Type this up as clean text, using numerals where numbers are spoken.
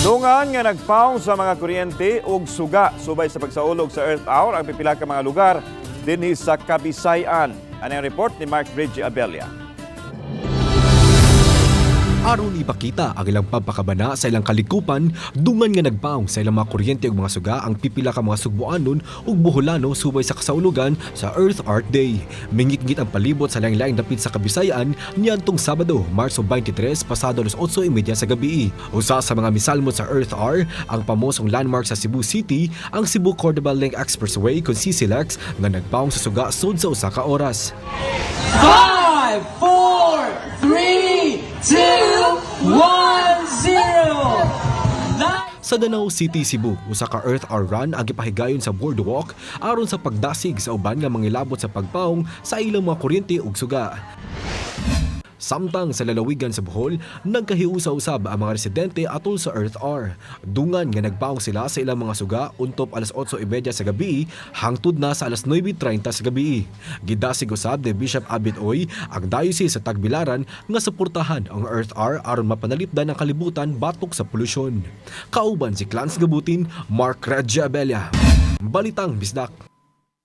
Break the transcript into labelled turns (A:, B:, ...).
A: Dungan nga nagpaong sa mga kuryente ug suga subay sa pagsaulog sa Earth Hour ang pipila ka mga lugar dinhi sa Kabisayan. Ano ang report ni Mark Bridgie Abella?
B: Aron ipakita ang ilang pagpakabana sa ilang kalikupan, dungan nga nagpaong sa ilang mga kuryente ug mga suga ang pipila ka mga Sugboanon ug Boholano subay sa kasaulugan sa Earth Hour Day. Mingit-ngit ang palibot sa laing-laing dapit sa Kabisayaan niadtong Sabado, Marso 23, pasado alas 8:30 sa gabi. Usa sa mga misalmot sa Earth Hour ang pamosong landmark sa Cebu City, ang Cebu Cordova Link Expressway kon CCLEX, nga nagpaong sa suga sud sa usa ka oras.
C: 5, 4, 3, 2, 1, 0.
B: Sa Danao City, Cebu, usa ka Earth Hour Run ang gipahigayon sa boardwalk aron sa pagdasig sa uban nga mangilabot sa pagpaong sa ilang mga kuryente ug suga. Samtang sa lalawigan sa Bohol, nagkahiusa usab ang mga residente atol sa Earth Hour. Dungan nga nagpaong sila sa ilang mga suga untop alas 8:30 sa gabi hangtod na sa alas 9:30 sa gabi. Gidasig usab ni Bishop Abit Oy ang Diocese sa Tagbilaran nga suportahan ang Earth Hour aron mapanalipdan ang kalibutan batok sa polusyon. Kauban si Clans Gabutin, Mark Regia Abella. Balitang Bisdak.